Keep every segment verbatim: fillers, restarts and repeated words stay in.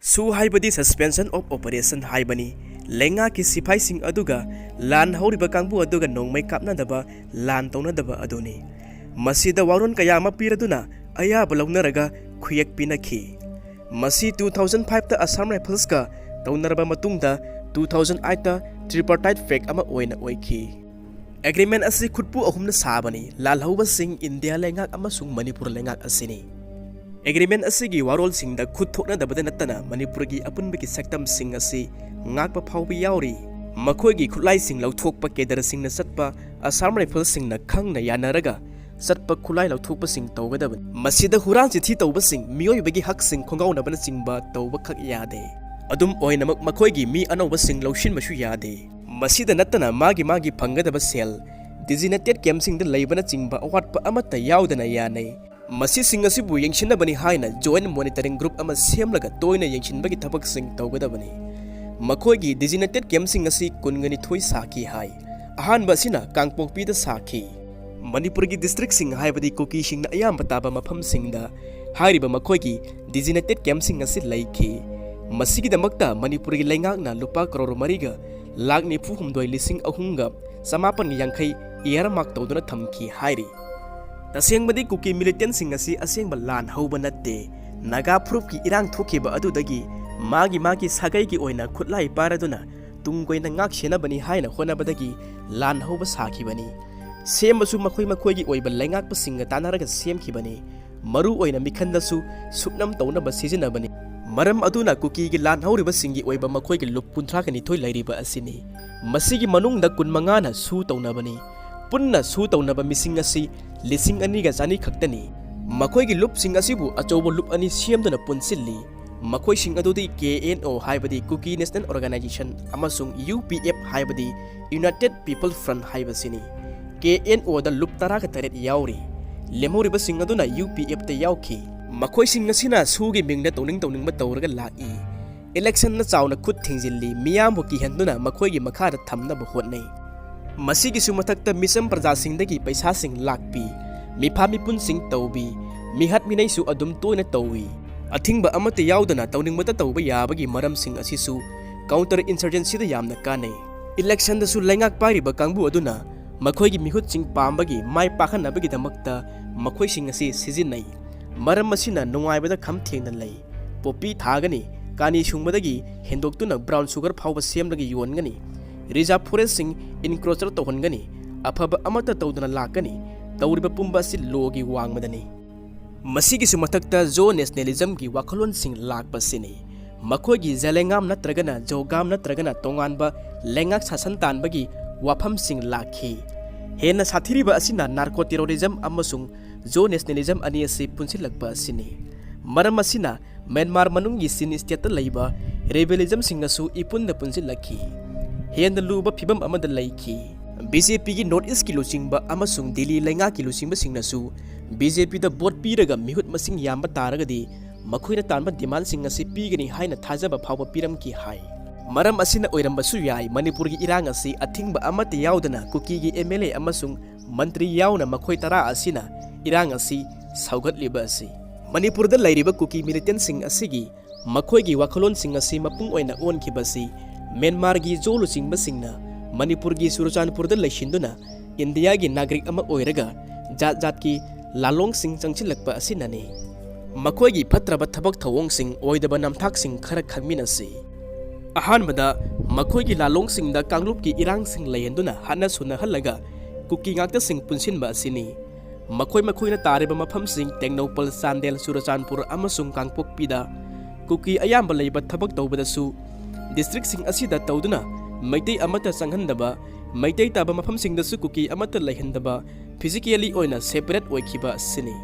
ꯁꯨ ꯍꯥꯏꯕꯗꯤ Suspension of Operation ꯍꯥꯏꯕꯅꯤ꯫ ꯂꯩꯉꯥꯛꯀꯤ ꯁꯤꯐꯥꯏꯁꯤꯡ ꯑꯗꯨꯒ ꯂꯥꯟ ꯍꯧꯔꯤꯕ ꯀꯥꯡꯕꯨ ꯑꯗꯨꯒ ꯅꯣꯡꯃꯩ ꯀꯥꯞꯅꯗꯕ, ꯂꯥꯟ ꯇꯧꯅꯗꯕ ꯑꯗꯨꯅꯤ꯫ ꯃꯁꯤꯗ ꯋꯥꯔꯣꯜ ꯀꯌꯥ ꯑꯃ ꯄꯤꯔꯗꯨꯅ ꯑꯌꯥꯕ ꯂꯧꯅꯔꯒ ꯈꯨꯌꯦꯛ ꯄꯤꯅꯈꯤ꯫ ꯃꯁꯤ two thousand five ꯇ Assam Rifles ꯀ ꯇꯧꯅꯔꯕ ꯃꯇꯨꯡꯗ two thousand eight ꯇ Tripartite Pact ꯑꯃ ꯑꯣꯏꯅ ꯑꯣꯏꯈꯤ꯫ Agreement ꯑꯁꯤ ꯈꯨꯠꯄꯨ ꯑꯍꯨꯝꯅ ꯁꯥꯕꯅꯤ, ꯂꯥꯜꯍꯧꯕꯁꯤꯡ, ꯏꯟꯗꯤꯌꯥ ꯂꯩꯉꯥꯛ ꯑꯃꯁꯨꯡ ꯃꯅꯤꯄꯨꯔ ꯂꯩꯉꯥꯛ ꯑꯁꯤꯅꯤ꯫ Agreement ꯑꯁꯤꯒꯤ ꯋꯥꯔꯣꯜꯁꯤꯡꯗ ꯈꯨꯠ ꯊꯣꯛꯅꯗꯕꯗ ꯅꯠꯇꯅ ꯃꯅꯤꯄꯨꯔꯒꯤ ꯑꯄꯨꯟꯕꯒꯤ ꯁꯛꯇꯝꯁꯤꯡ ꯑꯁꯤ ꯉꯥꯛꯄ ꯐꯥꯎꯕ ꯌꯥꯎꯔꯤ꯫ ꯃꯈꯣꯏꯒꯤ ꯈꯨꯠꯂꯥꯏꯁꯤꯡ ꯂꯧꯊꯣꯛꯄ, ꯀꯦꯗꯔꯁꯤꯡꯅ ꯆꯠꯄ, Assam Riflesꯁꯤꯡꯅ ꯈꯪꯅ ꯌꯥꯅꯔꯒ ꯆꯠꯄ ꯈꯨꯠꯂꯥꯏ ꯂꯧꯊꯣꯛꯄꯁꯤꯡ ꯇꯧꯒꯗꯕꯅꯤ꯫ ꯃꯁꯤꯗ ꯍꯨꯔꯥꯟ ꯆꯤꯊꯤ ꯇꯧꯕꯁꯤꯡ, ꯃꯤꯑꯣꯏꯕꯒꯤ ꯍꯛꯁꯤꯡ ꯈꯣꯡꯒꯥꯎꯅꯕꯅꯆꯤꯡꯕ ꯇꯧꯕꯈꯛ ꯌꯥꯗꯦ꯫ ꯑꯗꯨꯝ ꯑꯣꯏꯅꯃꯛ ꯃꯈꯣꯏꯒꯤ ꯃꯤ ꯑꯅꯧꯕꯁꯤꯡ ꯂꯧꯁꯤꯟꯕꯁꯨ ꯌꯥꯗꯦ꯫ ꯃꯁꯤꯗ ꯅꯠꯇꯅ ꯃꯥꯒꯤ ꯃꯥꯒꯤ ꯐꯪꯒꯗꯕ ꯁꯦꯜ, designated campꯁꯤꯡꯗ ꯂꯩꯕꯅꯆꯤꯡꯕ ꯑꯋꯥꯠꯄ ꯑꯃꯠꯇ ꯌꯥꯎꯗꯅ ꯌꯥꯅꯩ꯫ ꯃꯁꯤꯁꯤꯡ ꯑꯁꯤꯕꯨ ꯌꯦꯡꯁꯤꯟꯅꯕꯅꯤ ꯍꯥꯏꯅ Joint Monitoring Group ꯑꯃ ꯁꯦꯝꯂꯒ ꯇꯣꯏꯅ ꯌꯦꯡꯁꯤꯟꯕꯒꯤ ꯊꯕꯛꯁꯤꯡ ꯇꯧꯒꯗꯕꯅꯤ꯫ ꯃꯈꯣꯏꯒꯤ designated campꯁꯤꯡ ꯑꯁꯤ ꯀꯨꯟꯒ ꯅꯤꯊꯣꯏ ꯁꯥꯈꯤ ꯍꯥꯏ꯫ ꯑꯍꯥꯟꯕ ꯑꯁꯤꯅ ꯀꯥꯡꯄꯣꯛꯄꯤꯗ ꯁꯥꯈꯤ꯫ ꯃꯅꯤꯄꯨꯔꯒꯤ districtꯁꯤꯡ ꯍꯥꯏꯕꯗꯤ ꯀꯨꯀꯤꯁꯤꯡꯅ ꯑꯌꯥꯝꯕ ꯇꯥꯕ ꯃꯐꯝꯁꯤꯡꯗ ꯍꯥꯏꯔꯤꯕ ꯃꯈꯣꯏꯒꯤ designated campꯁꯤꯡ ꯑꯁꯤ ꯂꯩꯈꯤ꯫ ꯃꯁꯤꯒꯤꯗꯃꯛꯇ ꯃꯅꯤꯄꯨꯔꯒꯤ ꯂꯩꯉꯥꯛꯅ ꯂꯨꯄꯥ ꯀꯔꯣꯔ ꯃꯔꯤꯒ ꯂꯥꯛ ꯅꯤꯐꯨ ꯍꯨꯝꯗꯣꯏ ꯂꯤꯁꯤꯡ ꯑꯍꯨꯝꯒ ꯆꯃꯥꯄꯟ ꯌꯥꯡꯈꯩ earmark ꯇꯧꯗꯨꯅ ꯊꯝꯈꯤ ꯍꯥꯏꯔꯤ꯫ ꯇꯁꯦꯡꯕꯗꯤ ꯀꯨꯀꯤ militantꯁꯤꯡ ꯑꯁꯤ ꯑꯁꯦꯡꯕ ꯂꯥꯟ ꯍꯧꯕ ꯅꯠꯇꯦ꯫ ꯅꯥꯒꯥ ꯐꯨꯔꯨꯞꯀꯤ ꯏꯔꯥꯡ ꯊꯣꯛꯈꯤꯕ ꯑꯗꯨꯗꯒꯤ ꯃꯥꯒꯤ ꯃꯥꯒꯤ ꯁꯥꯒꯩꯒꯤ ꯑꯣꯏꯅ ꯈꯨꯠꯂꯥꯏ ꯄꯥꯏꯔꯗꯨꯅ ꯇꯨꯡ ꯀꯣꯏꯅ ꯉꯥꯛ ꯁꯦꯟꯅꯕꯅꯤ ꯍꯥꯏꯅ ꯍꯣꯠꯅꯕꯗꯒꯤ ꯂꯥꯟ ꯍꯧꯕ ꯁꯥꯈꯤꯕꯅꯤ꯫ ꯁꯦꯝꯕꯁꯨ ꯃꯈꯣꯏ ꯃꯈꯣꯏꯒꯤ ꯑꯣꯏꯕ ꯂꯩꯉꯥꯛꯄꯁꯤꯡꯒ ꯇꯥꯟꯅꯔꯒ ꯁꯦꯝꯈꯤꯕꯅꯤ꯫ ꯃꯔꯨ ꯑꯣꯏꯅ ꯃꯤꯈꯟꯗꯁꯨ ꯁꯨꯞꯅꯝ ꯇꯧꯅꯕ ꯁꯤꯖꯤꯟꯅꯕꯅꯤ꯫ ꯃꯔꯝ ꯑꯗꯨꯅ ꯀꯨꯀꯤꯒꯤ ꯂꯥꯟ ꯍꯧꯔꯤꯕꯁꯤꯡꯒꯤ ꯑꯣꯏꯕ ꯃꯈꯣꯏꯒꯤ ꯂꯨꯞ ꯀꯨꯟꯊ꯭ꯔꯥꯒ ꯅꯤꯊꯣꯏ ꯂꯩꯔꯤꯕ ꯑꯁꯤꯅꯤ꯫ ꯃꯁꯤꯒꯤ ꯃꯅꯨꯡꯗ ꯀꯨꯟꯃꯉꯥꯅ ꯁꯨ ꯇꯧꯅꯕꯅꯤ꯫ ꯄꯨꯟꯅ ꯁꯨ ꯇꯧꯅꯕ ꯃꯤꯁꯤꯡ ꯑꯁꯤ ꯂꯤꯁꯤꯡ ꯑꯅꯤꯒ ꯆꯅꯤ ꯈꯛꯇꯅꯤ꯫ ꯃꯈꯣꯏꯒꯤ ꯂꯨꯞꯁꯤꯡ ꯑꯁꯤꯕꯨ ꯑꯆꯧꯕ ꯂꯨꯞ ꯑꯅꯤ ꯁꯦꯝꯗꯨꯅ ꯄꯨꯟꯁꯤꯜꯂꯤ꯫ ꯃꯈꯣꯏꯁꯤꯡ ꯑꯗꯨꯗꯤ KNO ꯍꯥꯏꯕꯗꯤ Kuki National Organization ꯑꯃꯁꯨꯡ UPF ꯍꯥꯏꯕꯗꯤ United People Front ꯍꯥꯏꯕꯁꯤꯅꯤ꯫ KNOꯗ ꯂꯨꯞ ꯇꯔꯥꯒ ꯇꯔꯦꯠ ꯌꯥꯎꯔꯤ꯫ ꯂꯦꯝꯍꯧꯔꯤꯕꯁꯤꯡ ꯑꯗꯨꯅ UPFꯇ ꯌꯥꯎꯈꯤ꯫ ꯃꯈꯣꯏꯁꯤꯡ ꯑꯁꯤꯅ ꯁꯨꯒꯤ ꯃꯤꯡꯗ ꯇꯧꯅꯤꯡ ꯇꯧꯅꯤꯡꯕ ꯇꯧꯔꯒ ꯂꯥꯛꯏ꯫ Electionꯅ ꯆꯥꯎꯅ ꯈꯨꯠ ꯊꯤꯡꯖꯤꯜꯂꯤ, ꯃꯤꯌꯥꯝꯕꯨ ꯀꯤꯍꯟꯗꯨꯅ ꯃꯈꯣꯏꯒꯤ ꯃꯈꯥꯗ ꯊꯝꯅꯕ ꯍꯣꯠꯅꯩ꯫ ꯃꯁꯤꯒꯤꯁꯨ ꯃꯊꯛꯇ ꯃꯤꯆꯝ ꯄ꯭ꯔꯖꯥꯁꯤꯡꯗꯒꯤ ꯄꯩꯁꯥꯁꯤꯡ ꯂꯥꯛꯄꯤ, ꯃꯤꯐꯥ ꯃꯤꯄꯨꯟꯁꯤꯡ ꯇꯧꯕꯤ, ꯃꯤꯍꯥꯠ ꯃꯤꯅꯩꯁꯨ ꯑꯗꯨꯝ ꯇꯣꯏꯅ ꯇꯧꯏ꯫ ꯑꯊꯤꯡꯕ ꯑꯃꯠꯇ ꯌꯥꯎꯗꯅ ꯇꯧꯅꯤꯡꯕꯇ ꯇꯧꯕ ꯌꯥꯕꯒꯤ ꯃꯔꯝꯁꯤꯡ ꯑꯁꯤꯁꯨ counter insurgencyꯗ ꯌꯥꯝꯅ ꯀꯥꯟꯅꯩ꯫ Electionꯗꯁꯨ ꯂꯩꯉꯥꯛ ꯄꯥꯏꯔꯤꯕ ꯀꯥꯡꯕꯨ ꯑꯗꯨꯅ ꯃꯈꯣꯏꯒꯤ ꯃꯤꯍꯨꯠꯁꯤꯡ ꯄꯥꯝꯕꯒꯤ ꯃꯥꯏ ꯄꯥꯛꯍꯟꯅꯕꯒꯤꯗꯃꯛꯇ ꯃꯈꯣꯏꯁꯤꯡ ꯑꯁꯤ ꯁꯤꯖꯤꯟꯅꯩ꯫ ꯃꯔꯝ ꯑꯁꯤꯅ ꯅꯨꯡꯉꯥꯏꯕꯗ ꯈꯝ ꯊꯦꯡꯅ ꯂꯩ꯫ Poppy ꯊꯥꯒꯅꯤ, ꯀꯥꯅꯤ ꯁꯨꯡꯕꯗꯒꯤ ꯍꯦꯟꯗꯣꯛꯇꯨꯅ brown sugar ꯐꯥꯎꯕ ꯁꯦꯝꯂꯒ ꯌꯣꯟꯒꯅꯤ꯫ Reserve forestꯁꯤꯡ encroacher ꯇꯧꯍꯟꯒꯅꯤ꯫ ꯑꯐꯕ ꯑꯃꯠꯇ ꯇꯧꯗꯅ ꯂꯥꯛꯀꯅꯤ꯫ ꯇꯧꯔꯤꯕ ꯄꯨꯝꯕ ꯑꯁꯤ lawꯒꯤ ꯋꯥꯡꯃꯗꯅꯤ꯫ ꯃꯁꯤꯒꯤꯁꯨ ꯃꯊꯛꯇ Zo nationalismꯒꯤ ꯋꯥꯈꯜꯂꯣꯟꯁꯤꯡ ꯂꯥꯛꯄꯁꯤꯅꯤ꯫ ꯃꯈꯣꯏꯒꯤ Zalengam ꯅꯠꯇ꯭ꯔꯒꯅ Zogam ꯅꯠꯇ꯭ꯔꯒꯅ ꯇꯣꯉꯥꯟꯕ ꯂꯩꯉꯥꯛ ꯁꯥꯁꯟ ꯇꯥꯟꯕꯒꯤ ꯋꯥꯐꯝꯁꯤꯡ ꯂꯥꯛꯈꯤ꯫ ꯍꯦꯟꯅ ꯁꯥꯊꯤꯔꯤꯕ ꯑꯁꯤꯅ narco terrorism ꯑꯃꯁꯨꯡ Zo nationalism ꯑꯅꯤ ꯑꯁꯤ ꯄꯨꯟꯁꯤꯜꯂꯛꯄ ꯑꯁꯤꯅꯤ꯫ ꯃꯔꯝ ꯑꯁꯤꯅ ꯃ꯭ꯌꯥꯟꯃꯥꯔ ꯃꯅꯨꯡꯒꯤ Chin stateꯇ ꯂꯩꯕ rebellismꯁꯤꯡꯅꯁꯨ ꯏꯄꯨꯟꯗ ꯄꯨꯟꯁꯤꯜꯂꯛꯈꯤ꯫ ꯍꯦꯟꯅ ꯂꯨꯕ ꯐꯤꯚꯝ ꯑꯃꯗ ꯂꯩꯈꯤ꯫ BJPꯒꯤ North Eastꯀꯤ ꯂꯨꯆꯤꯡꯕ ꯑꯃꯁꯨꯡ ꯗꯤꯜꯂꯤ ꯂꯩꯉꯥꯛꯀꯤ ꯂꯨꯆꯤꯡꯕꯁꯤꯡꯅꯁꯨ BJPꯗ vote ꯄꯤꯔꯒ ꯃꯤꯍꯨꯠ ꯃꯁꯤꯡ ꯌꯥꯝꯕ ꯇꯥꯔꯒꯗꯤ ꯃꯈꯣꯏꯅ ꯇꯥꯟꯕ demandꯁꯤꯡ ꯑꯁꯤ ꯄꯤꯒꯅꯤ ꯍꯥꯏꯅ ꯊꯥꯖꯕ ꯐꯥꯎꯕ ꯄꯤꯔꯝꯈꯤ ꯍꯥꯏ꯫ ꯃꯔꯝ ꯑꯁꯤꯅ ꯑꯣꯏꯔꯝꯕꯁꯨ ꯌꯥꯏ, ꯃꯅꯤꯄꯨꯔꯒꯤ ꯏꯔꯥꯡ ꯑꯁꯤ ꯑꯊꯤꯡꯕ ꯑꯃꯠꯇ ꯌꯥꯎꯗꯅ ꯀꯨꯀꯤꯒꯤ MLA ꯑꯃꯁꯨꯡ ꯃꯟꯇ꯭ꯔꯤ ꯌꯥꯎꯅ ꯃꯈꯣꯏ ꯇꯔꯥ ꯑꯁꯤꯅ ꯏꯔꯥꯡ ꯑꯁꯤ ꯁꯧꯒꯠꯂꯤꯕ ꯑꯁꯤ꯫ ꯃꯅꯤꯄꯨꯔꯗ ꯂꯩꯔꯤꯕ ꯀꯨꯀꯤ militantꯁꯤꯡ ꯑꯁꯤꯒꯤ ꯃꯈꯣꯏꯒꯤ ꯋꯥꯈꯜꯂꯣꯟꯁꯤꯡ ꯑꯁꯤ ꯃꯄꯨꯡ ꯑꯣꯏꯅ ꯑꯣꯟꯈꯤꯕ ꯑꯁꯤ ꯃ꯭ꯌꯥꯟꯃꯥꯔꯒꯤ ꯖꯣ ꯂꯨꯆꯤꯡꯕꯁꯤꯡꯅ ꯃꯅꯤꯄꯨꯔꯒꯤ ꯆꯨꯔꯆꯥꯟꯄꯨꯔꯗ ꯂꯩꯁꯤꯟꯗꯨꯅ ꯏꯟꯗꯤꯌꯥꯒꯤ ꯅꯥꯒꯔꯤꯛ ꯑꯃ ꯑꯣꯏꯔꯒ ꯖꯥꯠ ꯖꯥꯠꯀꯤ ꯂꯥꯂꯣꯡꯁꯤꯡ ꯆꯪꯁꯤꯜꯂꯛꯄ ꯑꯁꯤꯅꯅꯤ꯫ ꯃꯈꯣꯏꯒꯤ ꯐꯠꯇ꯭ꯔꯕ ꯊꯕꯛ ꯊꯧꯑꯣꯡꯁꯤꯡ, ꯑꯣꯏꯗꯕ ꯅꯝꯊꯥꯛꯁꯤꯡ ꯈꯔ ꯈꯪꯃꯤꯟꯅꯁꯤ꯫ ꯑꯍꯥꯟꯕꯗ, ꯃꯈꯣꯏꯒꯤ ꯂꯥꯂꯣꯡꯁꯤꯡꯗ ꯀꯥꯡꯂꯨꯞꯀꯤ ꯏꯔꯥꯡꯁꯤꯡ ꯂꯩꯍꯟꯗꯨꯅ ꯍꯥꯠꯅ ꯁꯨꯅꯍꯜꯂꯒ ꯀꯨꯀꯤ ꯉꯥꯛꯇꯁꯤꯡ ꯄꯨꯟꯁꯤꯟꯕ ꯑꯁꯤꯅꯤ꯫ ꯃꯈꯣꯏ ꯃꯈꯣꯏꯅ ꯇꯥꯔꯤꯕ ꯃꯐꯝꯁꯤꯡ ꯇꯦꯡꯅꯧꯄꯜ, ꯆꯥꯟꯗꯦꯜ, ꯆꯨꯔꯆꯥꯟꯄꯨꯔ ꯑꯃꯁꯨꯡ ꯀꯥꯡꯄꯣꯛꯄꯤꯗ ꯀꯨꯀꯤ ꯑꯌꯥꯝꯕ ꯂꯩꯕ ꯊꯕꯛ ꯇꯧꯕꯗꯁꯨ districtꯁꯤꯡ ꯑꯁꯤꯗ ꯇꯧꯗꯨꯅ ꯃꯩꯇꯩ ꯑꯃꯠꯇ ꯆꯪꯍꯟꯗꯕ, ꯃꯩꯇꯩ ꯇꯥꯕ ꯃꯐꯝꯁꯤꯡꯗꯁꯨ ꯀꯨꯀꯤ ꯑꯃꯠꯇ ꯂꯩꯍꯟꯗꯕ, physically ꯑꯣꯏꯅ separate ꯑꯣꯏꯈꯤꯕ ꯑꯁꯤꯅꯤ꯫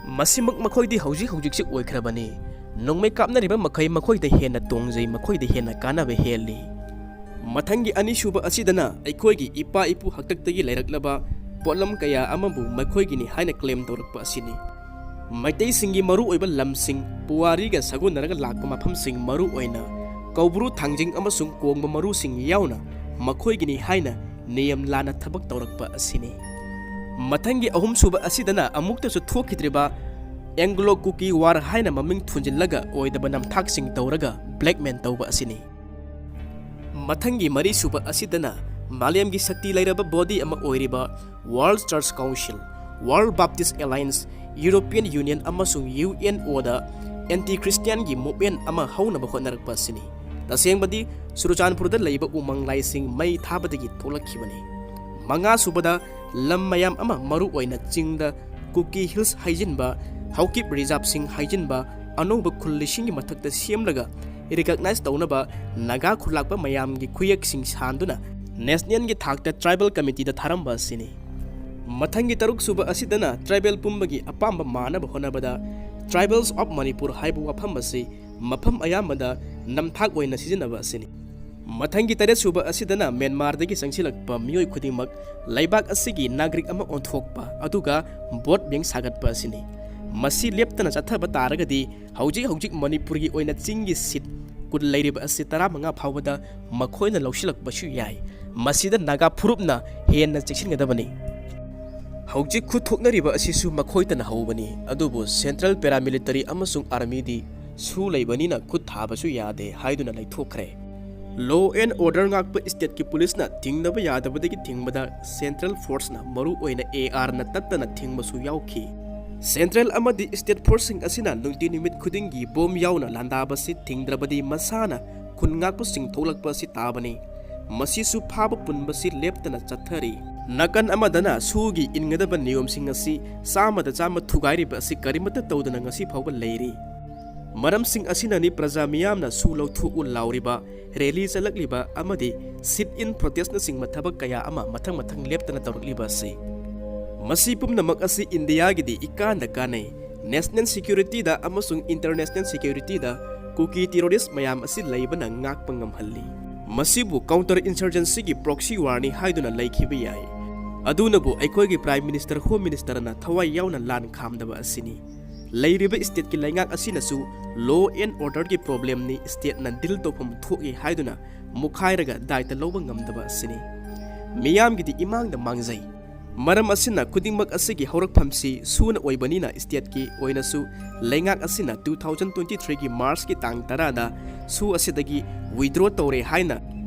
ꯃꯁꯤꯃꯛ ꯃꯈꯣꯏꯗꯤ ꯍꯧꯖꯤꯛ ꯍꯧꯖꯤꯛꯁꯤ ꯑꯣꯏꯈ꯭ꯔꯕꯅꯤ꯫ ꯅꯣꯡꯃꯩ ꯀꯥꯞꯅꯔꯤꯕ ꯃꯈꯩ ꯃꯈꯣꯏꯗ ꯍꯦꯟꯅ ꯇꯣꯡꯖꯩ, ꯃꯈꯣꯏꯗ ꯍꯦꯟꯅ ꯀꯥꯟꯅꯕ ꯍꯦꯜꯂꯤ꯫ ꯃꯊꯪꯒꯤ ꯑꯅꯤꯁꯨꯕ ꯑꯁꯤꯗꯅ ꯑꯩꯈꯣꯏꯒꯤ ꯏꯄꯥ ꯏꯄꯨ ꯍꯥꯛꯇꯛꯇꯒꯤ ꯂꯩꯔꯛꯂꯕ ꯄꯣꯠꯂꯝ ꯀꯌꯥ ꯑꯃꯕꯨ ꯃꯈꯣꯏꯒꯤꯅꯤ ꯍꯥꯏꯅ claim ꯇꯧꯔꯛꯄ ꯑꯁꯤꯅꯤ꯫ ꯃꯩꯇꯩꯁꯤꯡꯒꯤ ꯃꯔꯨꯑꯣꯏꯕ ꯂꯝꯁꯤꯡ, ꯄꯨꯋꯥꯔꯤꯒ ꯁꯥꯒꯣꯟꯅꯔꯒ ꯂꯥꯛꯄ ꯃꯐꯝꯁꯤꯡ, ꯃꯔꯨ ꯑꯣꯏꯅ ꯀꯧꯕ꯭ꯔꯨ, ꯊꯥꯡꯖꯤꯡ ꯑꯃꯁꯨꯡ ꯀꯣꯡꯕ ꯃꯔꯨꯁꯤꯡ ꯌꯥꯎꯅ ꯃꯈꯣꯏꯒꯤꯅꯤ ꯍꯥꯏꯅ ꯅꯤꯌꯝ ꯂꯥꯟꯅ ꯊꯕꯛ ꯇꯧꯔꯛꯄ ꯑꯁꯤꯅꯤ꯫ ꯃꯊꯪꯒꯤ ꯑꯍꯨꯝꯁꯨꯕ ꯑꯁꯤꯗꯅ ꯑꯃꯨꯛꯇꯁꯨ ꯊꯣꯛꯈꯤꯗ꯭ꯔꯤꯕ ꯑꯦꯡꯒ꯭ꯂꯣ ꯀꯨꯀꯤ ꯋꯥꯔ ꯍꯥꯏꯅ ꯃꯃꯤꯡ ꯊꯣꯟꯖꯤꯜꯂꯒ ꯑꯣꯏꯗꯕ ꯅꯝꯊꯥꯛꯁꯤꯡ ꯇꯧꯔꯒ ꯕ꯭ꯂꯦꯛꯃꯦꯟ ꯇꯧꯕ ꯑꯁꯤꯅꯤ꯫ ꯃꯊꯪꯒꯤ ꯃꯔꯤꯁꯨꯕ ꯑꯁꯤꯗꯅ ꯃꯥꯂꯦꯝꯒꯤ ꯁꯛꯇꯤ ꯂꯩꯔꯕ ꯕꯣꯗꯤ ꯑꯃ ꯑꯣꯏꯔꯤꯕ World Church Council, World Baptist Alliance, European Union ꯑꯃꯁꯨꯡ ꯌꯨ ꯑꯦꯟ ꯑꯣꯗ ꯑꯦꯟꯇꯤ ꯈ꯭ꯔꯤꯁꯇꯤꯌꯥꯟꯒꯤ ꯃꯨꯚꯃꯦꯟ ꯑꯃ ꯍꯧꯅꯕ ꯍꯣꯠꯅꯔꯛꯄ ꯑꯁꯤꯅꯤ꯫ ꯇꯁꯦꯡꯕꯗꯤ ꯆꯨꯔꯆꯥꯟꯄꯨꯔꯗ ꯂꯩꯕ ꯎꯃꯪ ꯂꯥꯏꯁꯤꯡ ꯃꯩ ꯊꯥꯕꯗꯒꯤ ꯊꯣꯛꯂꯛꯈꯤꯕꯅꯤ꯫ ꯃꯉꯥꯁꯨꯕꯗ ꯂꯝ ꯃꯌꯥꯝ ꯑꯃ, ꯃꯔꯨ ꯑꯣꯏꯅ ꯆꯤꯡꯗ ꯀꯨꯀꯤ ꯍꯤꯜꯁ ꯍꯥꯏꯖꯤꯟꯕ, ꯍꯥꯎꯀꯤꯞ ꯔꯤꯖꯥꯔꯕꯁꯤꯡ ꯍꯥꯏꯖꯤꯟꯕ, ꯑꯅꯧꯕ ꯈꯨꯜ ꯂꯤꯁꯤꯡꯒꯤ ꯃꯊꯛꯇ ꯁꯦꯝꯂꯒ ꯔꯤꯀꯛꯅꯥꯏꯖ ꯇꯧꯅꯕ ꯅꯥꯒꯥ ꯈꯨꯜꯂꯥꯛꯄ ꯃꯌꯥꯝꯒꯤ ꯈꯨꯌꯦꯛꯁꯤꯡ ꯁꯥꯟꯗꯨꯅ ꯅꯦꯁꯅꯦꯜꯒꯤ ꯊꯥꯛꯇ ꯇ꯭ꯔꯥꯏꯕꯦꯜ ꯀꯃꯤꯇꯤꯗ ꯊꯥꯔꯝꯕ ꯑꯁꯤꯅꯤ꯫ ꯃꯊꯪꯒꯤ ꯇꯔꯨꯛꯁꯨꯕ ꯑꯁꯤꯗꯅ ꯇ꯭ꯔꯥꯏꯕꯦꯜ ꯄꯨꯝꯕꯒꯤ ꯑꯄꯥꯝꯕ ꯃꯥꯟꯅꯕ ꯍꯣꯠꯅꯕꯗ Tribals of Manipur ꯍꯥꯏꯕ ꯋꯥꯐꯝ ꯑꯁꯤ ꯃꯐꯝ ꯑꯌꯥꯝꯕꯗ ꯅꯝꯊꯥꯛ ꯑꯣꯏꯅ ꯁꯤꯖꯤꯟꯅꯕ ꯑꯁꯤꯅꯤ꯫ ꯃꯊꯪꯒꯤ ꯇꯔꯦꯠꯁꯨꯕ ꯑꯁꯤꯗꯅ ꯃ꯭ꯌꯥꯟꯃꯥꯔꯗꯒꯤ ꯆꯪꯁꯤꯜꯂꯛꯄ ꯃꯤꯑꯣꯏ ꯈꯨꯗꯤꯡꯃꯛ ꯂꯩꯕꯥꯛ ꯑꯁꯤꯒꯤ ꯅꯥꯒꯔꯤꯛ ꯑꯃ ꯑꯣꯟꯊꯣꯛꯄ, ꯑꯗꯨꯒ ꯚꯣꯠ ꯕꯦꯡ ꯁꯥꯒꯠꯄ ꯑꯁꯤꯅꯤ꯫ ꯃꯁꯤ ꯂꯦꯞꯇꯅ ꯆꯠꯊꯕ ꯇꯥꯔꯒꯗꯤ ꯍꯧꯖꯤꯛ ꯍꯧꯖꯤꯛ ꯃꯅꯤꯄꯨꯔꯒꯤ ꯑꯣꯏꯅ ꯆꯤꯡꯒꯤ ꯁꯤꯠ ꯀꯨꯟ ꯂꯩꯔꯤꯕ ꯑꯁꯤ ꯇꯔꯥꯃꯉꯥ ꯐꯥꯎꯕꯗ ꯃꯈꯣꯏꯅ ꯂꯧꯁꯤꯜꯂꯛꯄꯁꯨ ꯌꯥꯏ꯫ ꯃꯁꯤꯗ ꯅꯥꯒꯥ ꯐꯨꯔꯨꯞꯅ ꯍꯦꯟꯅ ꯆꯦꯛꯁꯤꯟꯒꯗꯕꯅꯤ꯫ ꯍꯧꯖꯤꯛ ꯈꯨꯠ ꯊꯣꯛꯅꯔꯤꯕ ꯑꯁꯤꯁꯨ ꯃꯈꯣꯏꯇꯅ ꯍꯧꯕꯅꯤ, ꯑꯗꯨꯕꯨ ꯁꯦꯟꯇ꯭ꯔꯦꯜ ꯄꯦꯔꯥꯃꯤꯂꯤꯇꯔꯤ ꯑꯃꯁꯨꯡ ꯑꯥꯔꯃꯤꯗꯤ ꯁꯨ ꯂꯩꯕꯅꯤꯅ ꯈꯨꯠ ꯊꯥꯕꯁꯨ ꯌꯥꯗꯦ ꯍꯥꯏꯗꯨꯅ ꯂꯩꯊꯣꯛꯈ꯭ꯔꯦ꯫ Law and order ꯉꯥꯛꯄ ꯁ꯭ꯇꯦꯠꯀꯤ ꯄꯨꯂꯤꯁꯅ ꯊꯤꯡꯗꯕ ꯌꯥꯗꯕꯗꯒꯤ ꯊꯤꯡꯕꯗ ꯁꯦꯟꯇ꯭ꯔꯦꯜ ꯐꯣꯔꯁꯅ, ꯃꯔꯨ ꯑꯣꯏꯅ ꯑꯦ ꯑꯥꯔꯅ ꯇꯠꯇꯅ ꯊꯤꯡꯕꯁꯨ ꯌꯥꯎꯈꯤ꯫ ꯁꯦꯟꯇ꯭ꯔꯦꯜ ꯑꯃꯗꯤ ꯁ꯭ꯇꯦꯠ ꯐꯣꯔꯁꯁꯤꯡ ꯑꯁꯤꯅ ꯅꯨꯡꯇꯤ ꯅꯨꯃꯤꯠ ꯈꯨꯗꯤꯡꯒꯤ ꯕꯣꯝ ꯌꯥꯎꯅ ꯂꯥꯟꯗꯥꯕꯁꯤ ꯊꯤꯡꯗ꯭ꯔꯕꯗꯤ ꯃꯁꯥꯅ ꯈꯨꯟ ꯉꯥꯛꯄꯁꯤꯡ ꯊꯣꯛꯂꯛꯄ ꯑꯁꯤ ꯇꯥꯕꯅꯤ꯫ ꯃꯁꯤꯁꯨ ꯐꯥꯕ ꯄꯨꯟꯕꯁꯤ ꯂꯦꯞꯇꯅ ꯆꯠꯊꯔꯤ꯫ ꯅꯥꯀꯟ ꯑꯃꯗꯅ ꯁꯨꯒꯤ ꯏꯟꯒꯗꯕ ꯅꯤꯌꯣꯝꯁꯤꯡ ꯑꯁꯤ ꯆꯥꯝꯃꯗ ꯆꯥꯝꯃ ꯊꯨꯒꯥꯏꯔꯤꯕ ꯑꯁꯤ ꯀꯔꯤꯃꯠꯇ ꯇꯧꯗꯅ ꯉꯁꯤ ꯐꯥꯎꯕ ꯂꯩꯔꯤ꯫ ꯃꯔꯝꯁꯤꯡ ꯑꯁꯤꯅꯅꯤ ꯄ꯭ꯔꯖꯥ ꯃꯤꯌꯥꯝꯅ ꯁꯨ ꯂꯧꯊꯣꯛꯎ ꯂꯥꯎꯔꯤꯕ, ꯔꯦꯂꯤ ꯆꯠꯂꯛꯂꯤꯕ ꯑꯃꯗꯤ ꯁꯤꯠ ꯏꯟ ꯄ꯭ꯔꯣꯇꯦꯁꯅꯆꯤꯡꯕ ꯊꯕꯛ ꯀꯌꯥ ꯑꯃ ꯃꯊꯪ ꯃꯊꯪ ꯂꯦꯞꯇꯅ ꯇꯧꯔꯛꯂꯤꯕ ꯑꯁꯤ꯫ ꯃꯁꯤ ꯄꯨꯝꯅꯃꯛ ꯑꯁꯤ ꯏꯟꯗꯤꯌꯥꯒꯤꯗꯤ ꯏꯀꯥꯟꯗ ꯀꯥꯟꯅꯩ꯫ ꯅꯦꯁꯅꯦꯜ ꯁꯦꯀ꯭ꯌꯨꯔꯤꯇꯤꯗ ꯑꯃꯁꯨꯡ ꯏꯟꯇꯔꯅꯦꯁꯅꯦꯜ ꯁꯦꯀ꯭ꯌꯨꯔꯤꯇꯤꯗ ꯀꯨꯀꯤ ꯇꯦꯔꯣꯔꯤꯁ ꯃꯌꯥꯝ ꯑꯁꯤ ꯂꯩꯕꯅ ꯉꯥꯛꯄ ꯉꯝꯍꯜꯂꯤ꯫ ꯃꯁꯤꯕꯨ ꯀꯥꯎꯟꯇꯔ ꯏꯟꯁꯔꯖꯦꯟꯁꯤꯒꯤ ꯄ꯭ꯔꯣꯛꯁꯤ ꯋꯥꯔꯅꯤ ꯍꯥꯏꯗꯨꯅ ꯂꯩꯈꯤꯕ ꯌꯥꯏ꯫ ꯑꯗꯨꯅꯕꯨ ꯑꯩꯈꯣꯏꯒꯤ ꯄ꯭ꯔꯥꯏꯝ ꯃꯤꯅꯤꯁꯇꯔ, ꯍꯣꯝ ꯃꯤꯅꯤꯁꯇꯔꯅ ꯊꯋꯥꯏ ꯌꯥꯎꯅ ꯂꯥꯟ ꯈꯥꯝꯗꯕ ꯑꯁꯤꯅꯤ꯫ ꯂꯩꯔꯤꯕ ꯁ꯭ꯇꯦꯠꯀꯤ ꯂꯩꯉꯥꯛ ꯑꯁꯤꯅꯁꯨ ꯂꯣ ꯑꯦꯟ ꯑꯣꯔꯗꯔꯒꯤ ꯄ꯭ꯔꯣꯕ꯭ꯂꯦꯝꯅꯤ, ꯁ꯭ꯇꯦꯠꯅ ꯗꯤꯜ ꯇꯧꯐꯝ ꯊꯣꯛꯏ ꯍꯥꯏꯗꯨꯅ ꯃꯨꯈꯥꯏꯔꯒ ꯗꯥꯏꯇ ꯂꯧꯕ ꯉꯝꯗꯕ ꯑꯁꯤꯅꯤ꯫ ꯃꯤꯌꯥꯝꯒꯤꯗꯤ ꯏꯃꯥꯡꯗ ꯃꯥꯡꯖꯩ꯫ ꯃꯔꯝ ꯑꯁꯤꯅ ꯈꯨꯗꯤꯡꯃꯛ ꯑꯁꯤꯒꯤ ꯍꯧꯔꯛꯐꯝꯁꯤ ꯁꯨꯅ ꯑꯣꯏꯕꯅꯤꯅ stateꯀꯤ ꯑꯣꯏꯅꯁꯨ ꯂꯩꯉꯥꯛ ꯑꯁꯤꯅ two thousand twenty threeꯒꯤ Marchꯀꯤ ꯇꯥꯡ ꯇꯔꯥꯗ ꯁꯨ ꯑꯁꯤꯗꯒꯤ withdraw ꯇꯧꯔꯦ ꯍꯥꯏꯅ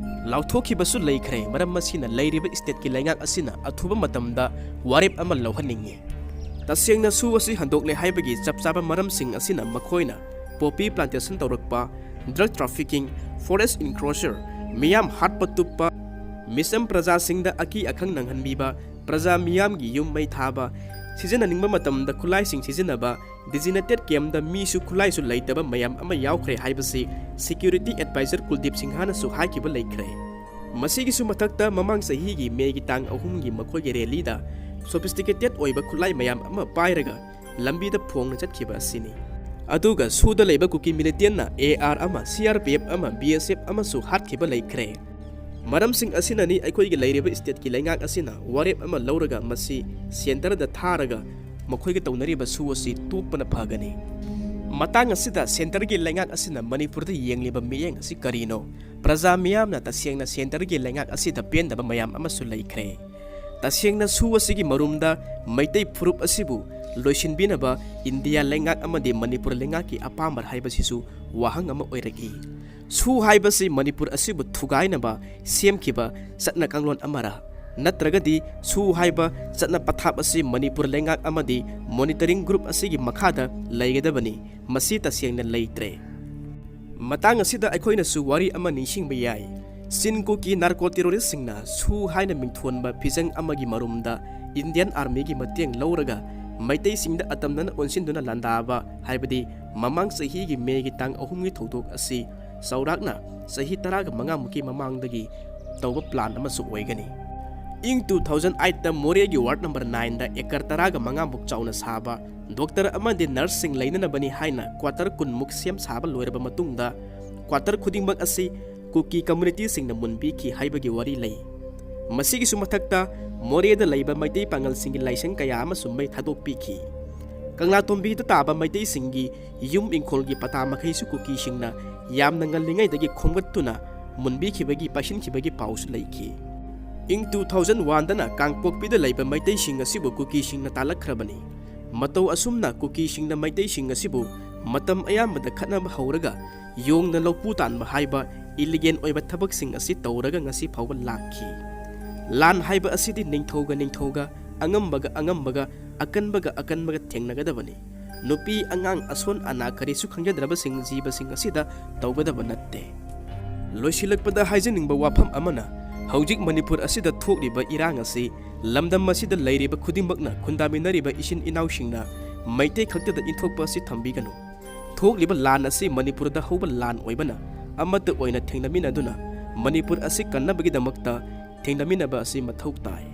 ꯂꯥꯎꯊꯣꯛꯈꯤꯕꯁꯨ ꯂꯩꯈ꯭ꯔꯦ꯫ ꯃꯔꯝ ꯑꯁꯤꯅ ꯂꯩꯔꯤꯕ stateꯀꯤ ꯂꯩꯉꯥꯛ ꯑꯁꯤꯅ ꯑꯊꯨꯕ ꯃꯇꯝꯗ ꯋꯥꯔꯦꯞ ꯑꯃ ꯂꯧꯍꯟꯅꯤꯡꯉꯤ꯫ ꯇꯁꯦꯡꯅ ꯁꯨ ꯑꯁꯤ ꯍꯟꯗꯣꯛꯂꯦ ꯍꯥꯏꯕꯒꯤ ꯆꯞ ꯆꯥꯕ ꯃꯔꯝꯁꯤꯡ ꯑꯁꯤꯅ ꯃꯈꯣꯏꯅ poppy plantation ꯇꯧꯔꯛꯄ, drug trafficking, forest encroacher, ꯃꯤꯌꯥꯝ ꯍꯥꯠꯄ ꯇꯨꯞꯄ, ꯃꯤꯆꯝ ꯄ꯭ꯔꯖꯥꯁꯤꯡꯗ ꯑꯀꯤ ꯑꯈꯪ ꯅꯪꯍꯟꯕꯤꯕ, ꯄ꯭ꯔꯖꯥ ꯃꯤꯌꯥꯝꯒꯤ ꯌꯨꯝ ꯃꯩ ꯊꯥꯕ, ꯁꯤꯖꯤꯟꯅꯅꯤꯡꯕ ꯃꯇꯝꯗ ꯈꯨꯠꯂꯥꯏꯁꯤꯡ ꯁꯤꯖꯤꯟꯅꯕ, designated campꯇ ꯃꯤꯁꯨ ꯈꯨꯠꯂꯥꯏꯁꯨ ꯂꯩꯇꯕ ꯃꯌꯥꯝ ꯑꯃ ꯌꯥꯎꯈ꯭ꯔꯦ ꯍꯥꯏꯕꯁꯤ security advisor ꯀꯨꯜꯗꯤꯞ ꯁꯤꯡꯍꯅꯁꯨ ꯍꯥꯏꯈꯤꯕ ꯂꯩꯈ꯭ꯔꯦ꯫ ꯃꯁꯤꯒꯤꯁꯨ ꯃꯊꯛꯇ ꯃꯃꯥꯡ ꯆꯍꯤꯒꯤ ꯃꯦꯒꯤ ꯇꯥꯡ ꯑꯍꯨꯝꯒꯤ ꯃꯈꯣꯏꯒꯤ rallyꯗ sophisticated ꯑꯣꯏꯕ ꯈꯨꯠꯂꯥꯏ ꯃꯌꯥꯝ ꯑꯃ ꯄꯥꯏꯔꯒ ꯂꯝꯕꯤꯗ ꯐꯣꯡꯅ ꯆꯠꯈꯤꯕ ꯑꯁꯤꯅꯤ꯫ ꯑꯗꯨꯒ ꯁꯨꯗ ꯂꯩꯕ ꯀꯨꯀꯤ militantꯅ AR ꯑꯃ, CRPF ꯑꯃ, BSF ꯑꯃꯁꯨ ꯍꯥꯠꯈꯤꯕ ꯂꯩꯈ꯭ꯔꯦ꯫ ꯃꯔꯝꯁꯤꯡ ꯑꯁꯤꯅꯅꯤ ꯑꯩꯈꯣꯏꯒꯤ ꯂꯩꯔꯤꯕ stateꯀꯤ ꯂꯩꯉꯥꯛ ꯑꯁꯤꯅ ꯋꯥꯔꯦꯞ ꯑꯃ ꯂꯧꯔꯒ ꯃꯁꯤ centreꯗ ꯊꯥꯔꯒ ꯃꯈꯣꯏꯒ ꯇꯧꯅꯔꯤꯕ ꯁꯨ ꯑꯁꯤ ꯇꯣꯛꯄꯅ ꯐꯒꯅꯤ꯫ ꯃꯇꯥꯡ ꯑꯁꯤꯗ centreꯒꯤ ꯂꯩꯉꯥꯛ ꯑꯁꯤꯅ ꯃꯅꯤꯄꯨꯔꯗ ꯌꯦꯡꯂꯤꯕ ꯃꯤꯠꯌꯦꯡ ꯑꯁꯤ ꯀꯔꯤꯅꯣ? ꯄ꯭ꯔꯖꯥ ꯃꯤꯌꯥꯝꯅ ꯇꯁꯦꯡꯅ centreꯒꯤ ꯂꯩꯉꯥꯛ ꯑꯁꯤꯗ ꯄꯦꯟꯗꯕ ꯃꯌꯥꯝ ꯑꯃꯁꯨ ꯂꯩꯈ꯭ꯔꯦ꯫ ꯇꯁꯦꯡꯅ ꯁꯨ ꯑꯁꯤꯒꯤ ꯃꯔꯨꯝꯗ ꯃꯩꯇꯩ ꯐꯨꯔꯨꯞ ꯑꯁꯤꯕꯨ ꯂꯣꯏꯁꯤꯟꯕꯤꯅꯕ ꯏꯟꯗꯤꯌꯥ ꯂꯩꯉꯥꯛ ꯑꯃꯗꯤ ꯃꯅꯤꯄꯨꯔ ꯂꯩꯉꯥꯛꯀꯤ ꯑꯄꯥꯝꯕ ꯍꯥꯏꯕꯁꯤꯁꯨ ꯋꯥꯍꯪ ꯑꯃ ꯑꯣꯏꯔꯛꯏ꯫ ꯁꯨ ꯍꯥꯏꯕꯁꯤ ꯃꯅꯤꯄꯨꯔ ꯑꯁꯤꯕꯨ ꯊꯨꯒꯥꯏꯅꯕ ꯁꯦꯝꯈꯤꯕ ꯆꯠꯅ ꯀꯥꯡꯂꯣꯟ ꯑꯃꯔ? ꯅꯠꯇ꯭ꯔꯒꯗꯤ ꯁꯨ ꯍꯥꯏꯕ ꯆꯠꯅ ꯄꯊꯥꯞ ꯑꯁꯤ ꯃꯅꯤꯄꯨꯔ ꯂꯩꯉꯥꯛ ꯑꯃꯗꯤ monitoring group ꯑꯁꯤꯒꯤ ꯃꯈꯥꯗ ꯂꯩꯒꯗꯕꯅꯤ? ꯃꯁꯤ ꯇꯁꯦꯡꯅ ꯂꯩꯇ꯭ꯔꯦ꯫ ꯃꯇꯥꯡ ꯑꯁꯤꯗ ꯑꯩꯈꯣꯏꯅꯁꯨ ꯋꯥꯔꯤ ꯑꯃ ꯅꯤꯡꯁꯤꯡꯕ ꯌꯥꯏ꯫ ꯆꯤꯟ ꯀꯨꯀꯤ narco terroristꯁꯤꯡꯅ ꯁꯨ ꯍꯥꯏꯅ ꯃꯤꯡꯊꯣꯟꯕ ꯐꯤꯖꯪ ꯑꯃꯒꯤ ꯃꯔꯨꯝꯗ Indian Armyꯒꯤ ꯃꯇꯦꯡ ꯂꯧꯔꯒ ꯃꯩꯇꯩꯁꯤꯡꯗ ꯑꯇꯝꯅꯅ ꯑꯣꯟꯁꯤꯟꯗꯨꯅ ꯂꯥꯟꯗꯥꯕ, ꯍꯥꯏꯕꯗꯤ ꯃꯃꯥꯡ ꯆꯍꯤꯒꯤ ꯃꯦꯒꯤ ꯇꯥꯡ ꯑꯍꯨꯝꯒꯤ ꯊꯧꯗꯣꯛ ꯑꯁꯤ ꯆꯥꯎꯔꯥꯛꯅ ꯆꯍꯤ ꯇꯔꯥꯒ ꯃꯉꯥꯃꯨꯛꯀꯤ ꯃꯃꯥꯡꯗꯒꯤ ꯇꯧꯕ plan ꯑꯃꯁꯨ ꯑꯣꯏꯒꯅꯤ꯫ ꯏꯪ two thousand eightꯇ ꯃꯣꯔꯦꯒꯤ ward number nineꯗ acre ꯇꯔꯥꯒ ꯃꯉꯥꯃꯨꯛ ꯆꯥꯎꯅ ꯁꯥꯕ, doctor ꯑꯃꯗꯤ nurseꯁꯤꯡ ꯂꯩꯅꯅꯕꯅꯤ ꯍꯥꯏꯅ quarter ꯀꯨꯟꯃꯨꯛ ꯁꯦꯝ ꯁꯥꯕ ꯂꯣꯏꯔꯕ ꯃꯇꯨꯡꯗ, quarter ꯈꯨꯗꯤꯡꯃꯛ ꯑꯁꯤ ꯀꯨꯀꯤ communityꯁꯤꯡꯅ ꯃꯨꯟꯕꯤꯈꯤ ꯍꯥꯏꯕꯒꯤ ꯋꯥꯔꯤ ꯂꯩ꯫ ꯃꯁꯤꯒꯤꯁꯨ ꯃꯊꯛꯇ, ꯃꯣꯔꯦꯗ ꯂꯩꯕ ꯃꯩꯇꯩ ꯄꯥꯉꯜꯁꯤꯡꯒꯤ ꯂꯥꯏꯁꯪ ꯀꯌꯥ ꯑꯃꯁꯨ ꯃꯩ ꯊꯥꯗꯣꯛꯄꯤꯈꯤ꯫ ꯀꯪꯂꯥꯇꯣꯝꯕꯤꯗ ꯇꯥꯕ ꯃꯩꯇꯩꯁꯤꯡꯒꯤ ꯌꯨꯝ ꯏꯪꯈꯣꯜꯒꯤ ꯄꯇꯥ ꯃꯈꯩꯁꯨ ꯀꯨꯀꯤꯁꯤꯡꯅ ꯌꯥꯝꯅ ꯉꯜꯂꯤꯉꯩꯗꯒꯤ ꯈꯣꯝꯒꯠꯇꯨꯅ ꯃꯨꯟꯕꯤꯈꯤꯕꯒꯤ, ꯄꯥꯏꯁꯤꯟꯈꯤꯕꯒꯤ ꯄꯥꯎꯁꯨ ꯂꯩꯈꯤ꯫ ꯏꯪ ꯇꯨ ꯊꯥꯎꯖꯟ ꯋꯥꯟꯗꯅ ꯀꯥꯡꯄꯣꯛꯄꯤꯗ ꯂꯩꯕ ꯃꯩꯇꯩꯁꯤꯡ ꯑꯁꯤꯕꯨ ꯀꯨꯀꯤꯁꯤꯡꯅ ꯇꯥꯜꯂꯛꯈ꯭ꯔꯕꯅꯤ꯫ ꯃꯇꯧ ꯑꯁꯨꯝꯅ ꯀꯨꯀꯤꯁꯤꯡꯅ ꯃꯩꯇꯩꯁꯤꯡ ꯑꯁꯤꯕꯨ ꯃꯇꯝ ꯑꯌꯥꯝꯕꯗ ꯈꯠꯅꯕ ꯍꯧꯔꯒ ꯌꯣꯡꯅ ꯂꯧꯄꯨ ꯇꯥꯟꯕ ꯍꯥꯏꯕ ꯏꯂꯤꯒꯦꯟ ꯑꯣꯏꯕ ꯊꯕꯛꯁꯤꯡ ꯑꯁꯤ ꯇꯧꯔꯒ ꯉꯁꯤ ꯐꯥꯎꯕ ꯂꯥꯛꯈꯤ꯫ ꯂꯥꯟ ꯍꯥꯏꯕ ꯑꯁꯤꯗꯤ ꯅꯤꯡꯊꯧꯒ ꯅꯤꯡꯊꯧꯒ, ꯑꯉꯝꯕꯒ ꯑꯉꯝꯕꯒ, ꯑꯀꯟꯕꯒ ꯑꯀꯟꯕꯒ ꯊꯦꯡꯅꯒꯗꯕꯅꯤ꯫ ꯅꯨꯄꯤ, ꯑꯉꯥꯡ, ꯑꯁꯣꯟ ꯑꯅꯥ ꯀꯔꯤꯁꯨ ꯈꯪꯖꯗ꯭ꯔꯕꯁꯤꯡ, ꯖꯤꯕꯁꯤꯡ ꯑꯁꯤꯗ ꯇꯧꯒꯗꯕ ꯅꯠꯇꯦ꯫ ꯂꯣꯏꯁꯤꯜꯂꯛꯄꯗ ꯍꯥꯏꯖꯅꯤꯡꯕ ꯋꯥꯐꯝ ꯑꯃꯅ, ꯍꯧꯖꯤꯛ ꯃꯅꯤꯄꯨꯔ ꯑꯁꯤꯗ ꯊꯣꯛꯂꯤꯕ ꯏꯔꯥꯡ ꯑꯁꯤ ꯂꯝꯗꯝ ꯑꯁꯤꯗ ꯂꯩꯔꯤꯕ ꯈꯨꯗꯤꯡꯃꯛꯅ ꯈꯨꯟꯗꯥꯃꯤꯟꯅꯔꯤꯕ ꯏꯆꯤꯟ ꯏꯅꯥꯎꯁꯤꯡꯅ ꯃꯩꯇꯩ ꯈꯛꯇꯗ ꯏꯟꯊꯣꯛꯄ ꯑꯁꯤ ꯊꯝꯕꯤꯒꯅꯨ꯫ ꯊꯣꯛꯂꯤꯕ ꯂꯥꯟ ꯑꯁꯤ ꯃꯅꯤꯄꯨꯔꯗ ꯍꯧꯕ ꯂꯥꯟ ꯑꯣꯏꯕꯅ ꯑꯃꯠꯇ ꯑꯣꯏꯅ ꯊꯦꯡꯅꯃꯤꯟꯅꯗꯨꯅ ꯃꯅꯤꯄꯨꯔ ꯑꯁꯤ ꯀꯟꯅꯕꯒꯤꯗꯃꯛꯇ ꯊꯦꯡꯅꯃꯤꯟꯅꯕ ꯑꯁꯤ ꯃꯊꯧ ꯇꯥꯏ꯫